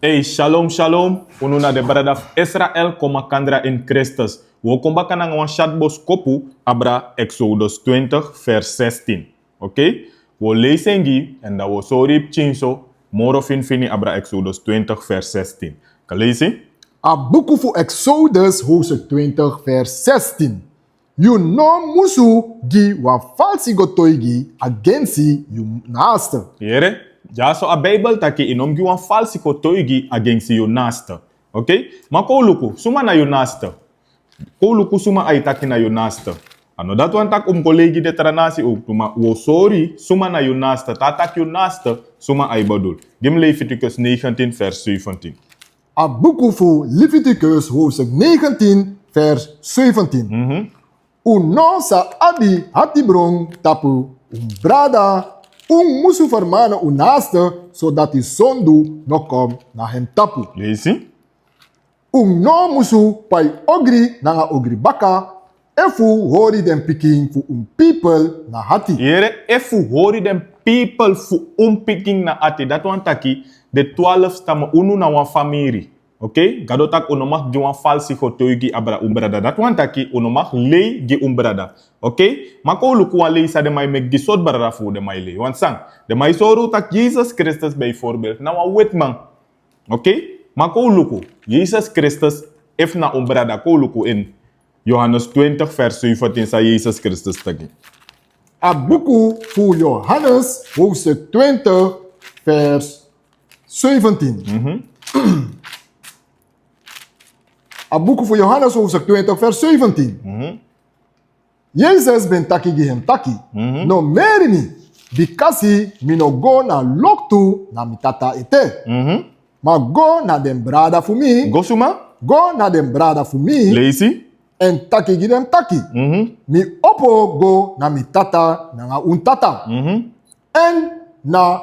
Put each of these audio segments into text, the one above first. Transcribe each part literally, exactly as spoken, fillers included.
Hey, shalom, shalom. Unu na de brada fu Israel kon makandra in Kristus. Wi o kon baka nanga wan syatu boskopu abra Exodus twintig vers zestien. Oké? Wi o leisi en gi yu, èn dan wi o sori yu pikinso moro finfini abra Exodus twintig vers zestien. Kan leisi? A buku fu Exodus hoofdstuk twintig vers zestien. Yu no musu gi wan falsi kotoigi agensi yu naaste. Yere, dyaso a Bijbel taki yu no mu gi wan falsi kotoigi agensi yu naaste. Oké? Ma kon luku, suma na yu naaste? Kon luku suma a e taki na yu naaste. A no dati wani taki un mu go lei gi den tra nasi owktu, ma wi o sori suma na yu naaste. Te a taki yu naaste, suma a e bedoel. Gi mi Leviticus negentien vers zeventien. A buku fu Leviticus hoofdstuk negentien vers zeventien. Mhm. Un no sa abi hatibron tapu un brada, un musu fermane un naaste, sodati sondu no kon na hem tapu. Leisi. Un no musu pai ogri nanga ogri baka, efu hori den pikin fu un pipel na hati. Yere, efu hori den pipel fu un pikin na hati. Dati wani taki, de twaalf stam, unu na wan famiri. Oké? Gado taki un no mag gi wan falsi kotoigi abra un brada. Dati wani taki un no mag lei gi un brada. Oké? Ma kon luku wan lei san den man e meki gi sortu brada fu den man e lei. Want san, den man e sori un taki Jesus Kristus bijvoorbeeld na wan wetiman. Oké? Ma kon luku, Jesus Kristus efu na un brada, kon luku in Johannes twintig vers zeventien san Jesus Kristus taki. A buku fu Johannes hoofdstuk twintig vers zeventien. Mhm. A buku fu Johannes hoofdstuk twintig vers zeventien. Mhm. Jesus ben taki gi hem taki: Mhm. No meri mi, bikasi mi no go na loktu na mi tata ete. Mhm. Ma go na den brada fu mi. Go suma? Go na den brada fu mi. Leisi. Èn taki gi den taki: Mhm. Mi opo go na mi tata nanga un tata. Mhm. Èn na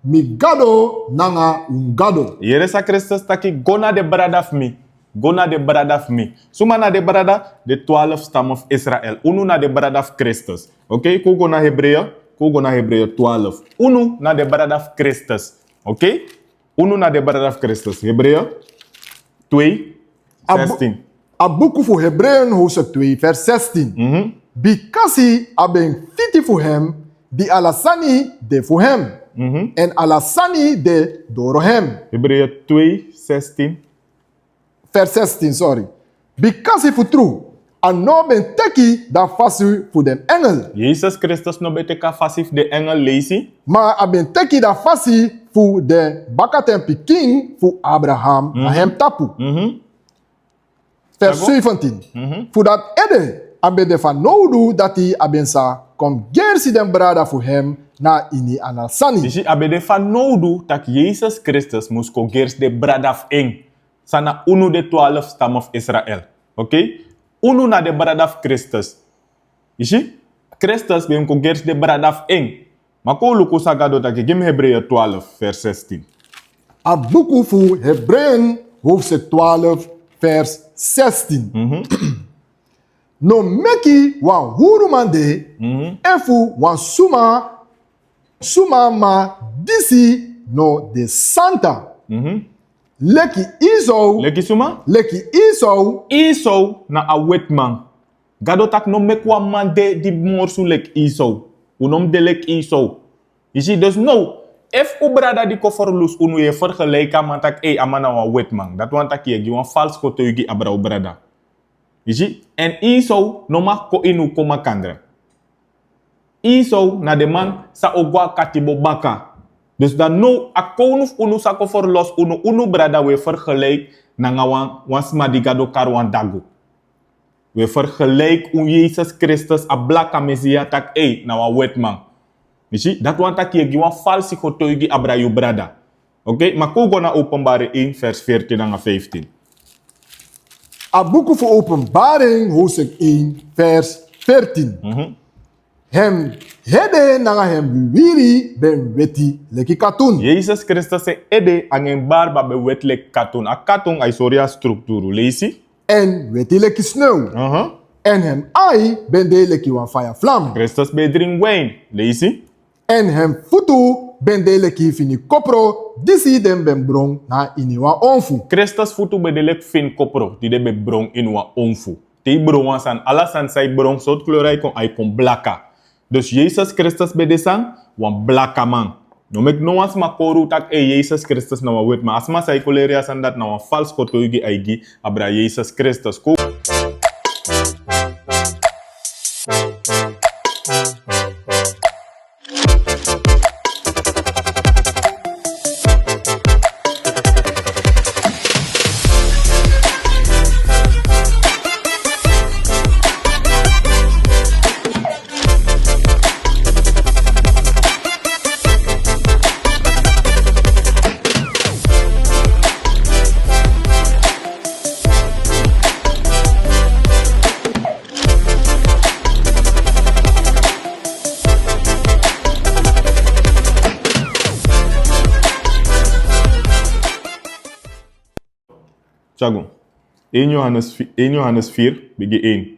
mi Gado nanga un Gado. Yere san Kristus taki, go na den brada fu mi. Go na den brada fu mi. Suma na den brada? Den twaalf stam fu Israel. Unu na den brada fu Kristus. Oké, kon go na Hebreeën. Kon go na Hebreeën twaalf. Unu na den brada fu Kristus. Oké? Unu na den brada fu Kristus. Hebreeën twee, A bu-, zestien. A buku fu Hebreeën hoofdstuk twee vers zestien. Mhm. Bikasi a ben fiti fu hem di ala sani de fu hem. Mhm. Èn ala sani de doro hem. Hebreeën twee, zestien. Vers zestien, sorry. Bikasi fu tru, a no ben teki da fasi fu den engel. Jesus Kristus no ben teki a fasi fu den engel, leisi. Ma a ben teki da fasi fu den bakaten pikin fu Abraham na Mhm. hem tapu. Mhm. Vers Dago? zeventien. Mhm. Fu dati ede a ben de fanowdu dati a ben sa kon gersi den brada fu hem na ini ala sani. Yu si, a ben de fanowdu taki Jesus Kristus mus kon gersi den brada fu en. San na unu, den twaalf stam fu Israel. Oké? Unu na den brada fu Kristus. Yu si? Kristus ben kon gersi den brada fu en. Ma kon luku san Gado taki, gi mi Hebreeën twaalf, vers zestien. A buku fu Hebreeën, hoofdstuk twaalf, vers zestien. Mhm. No meki wan huruman de, Mhm. efu wan suma, suma ma disi no de santa. Mhm. Leki Esau. Leki suma? Leki Esau. Esau na a wetiman. Gado taki no meki wan man de di morsu leki Esau. Un no mus de leki Esau. Yu si, dus now, efu un brada di kon ferlusu unu, yu e fergelijk a man taki, ei, a man na wan wetiman. Dati wani taki yu e gi wan falsi kotoigi abra un brada. Yu si, èn Esau no mag kon ini un kon makandra. Esau na den man san o go a katibo baka. Dus dan now, a kownu fu unu san kon ferlosi unu, unu brada, wi e fergelijk nanga wan, wan sma di Gado kari wan dagu. Wi e fergelijk un Jesus Kristus, a blaka Mesia, taki, ei, na wan wetiman. Yu si, dati wani taki yu e gi wan falsi kotoigi abra yu brada. Oké, ma kon un go na Openbaring één, vers veertien nanga vijftien. A buku fu Openbaring, hoofdstuk één, vers veertien. Mhm. Hem hede nanga hem wiwiri ben weti leki katun. Jesus Kristus en ede nanga en barba ben weti leki katun. A katun, a e sori a strukturu. Leisi. Èn weti leki snew. Aha. Èn hem ai ben de leki wan faya flam. Kristus ben e dringi win. Leisi. Èn hem futu ben de leki fini kopro, disi den ben bron na ini wan onfu. Kristus futu ben de leki fini kopro, di den ben bron ini wan onfu. Te yu bron wan sani, ala sani san yu bron, sortu kleur a e kon, a e kon blaka. Dus Yesus Kristus ben de san, wan blakaman. No meki no wan sma kori unu taki, ei, Yesus Kristus na wan wetiman. A sma san e kon leri yu a sani dati na wan falsi kotoigi a e gi abra Yesus Kristus. Kon. Tyago. Een Johannes vi-, een Johannes vier, bigi een.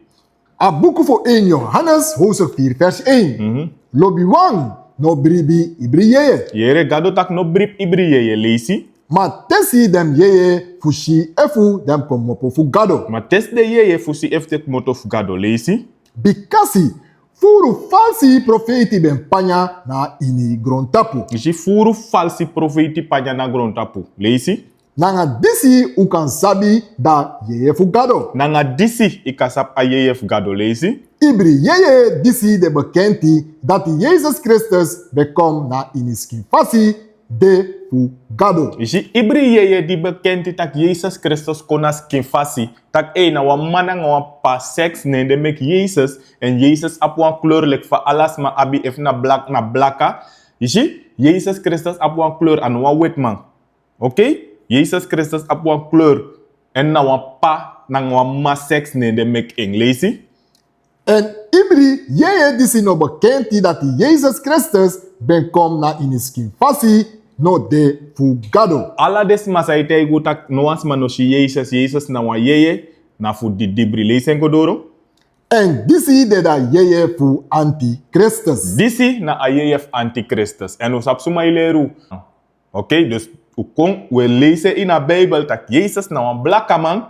A buku fu een Johannes, hoofdstuk vier, vers een. Mhm. Lobiwan, no bribi ibri yeye. Yere, Gado taki no bribi ibri yeye, leisi. Ma tesi den yeye fu si efu den komopo fu Gado. Ma tesi den yeye fu si efu den komopo fu Gado, leisi. Bikasi furu falsi profeiti ben panya na ini grontapu. Yu si, furu falsi profeiti panya na grontapu, leisi. Nanga disi un kan sabi a yeye fu Gado. Nanga disi yu kan sabi a yeye fu Gado, leisi. Ibri yeye disi de bekenti dati Yesus Kristus ben kon na ini skin fasi de fu Gado. Yu si, ibri yeye di bekenti taki Yesus Kristus kon na skin fasi, taki ei, na wan mama nanga wan p'pa seks, ne den meki Yesus, èn Yesus abi wan kleur leki fa ala sma abi, efu na blak-, na blaka. Yu si, Yesus Kristus abi wan kleur, a no wan wetiman. Oké? Yesus Kristus abi wan kleur. Èn na wan p'pa nanga wan mama seks, ne den meki en, leisi. Èn ibri yeye disi no bekenti dati Yesus Kristus ben kon na ini skin fasi, no de fu Gado. Ala den sma san e taigi unu taki no wan sma no si Yesus, Yesus na wan yeye, na fu didibri. Leisi en go doro. Èn disi de a yeye fu antikristus. Disi na a yeye fu antikristus. Èn un sabi suma e leri unu. Oké, dus un kon, un e leisi ini a Bijbel taki Yesus na wan blakaman,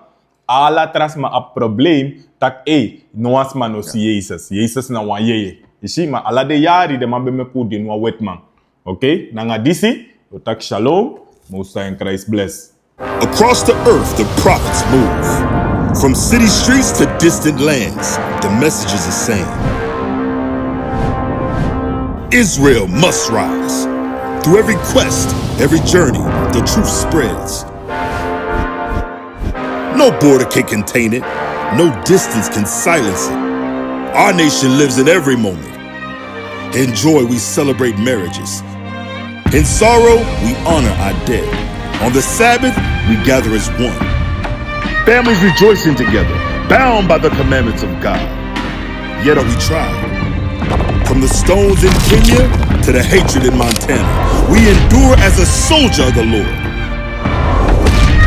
ala tra sma abi problem taki ei, no wan sma no si Yesus. Yesus na wan yeye. Yu si, ma ala den yari den man ben meki unu dini wan wetiman. Oké, nanga disi un taki shalom, Most High in Christ bless. Across the earth, the prophets move. From city streets to distant lands, the message is the same. Israel must rise. Through every quest, every journey, the truth spreads. No border can contain it. No distance can silence it. Our nation lives in every moment. In joy, we celebrate marriages. In sorrow, we honor our dead. On the Sabbath, we gather as one. Families rejoicing together, bound by the commandments of God. Yet are we tried. From the stones in Kenya to the hatred in Montana, we endure as a soldier of the Lord.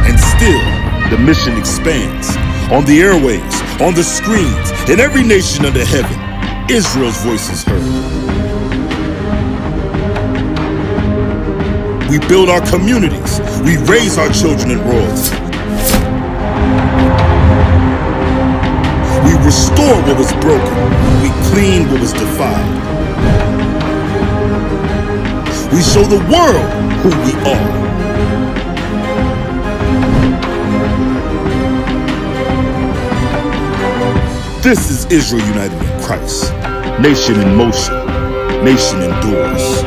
And still, the mission expands. On the airwaves, on the screens, in every nation under heaven, Israel's voice is heard. We build our communities. We raise our children in royalty. We restore what was broken. We clean what was defiled. We show the world who we are. This is Israel united in Christ. Nation in motion. Nation endures.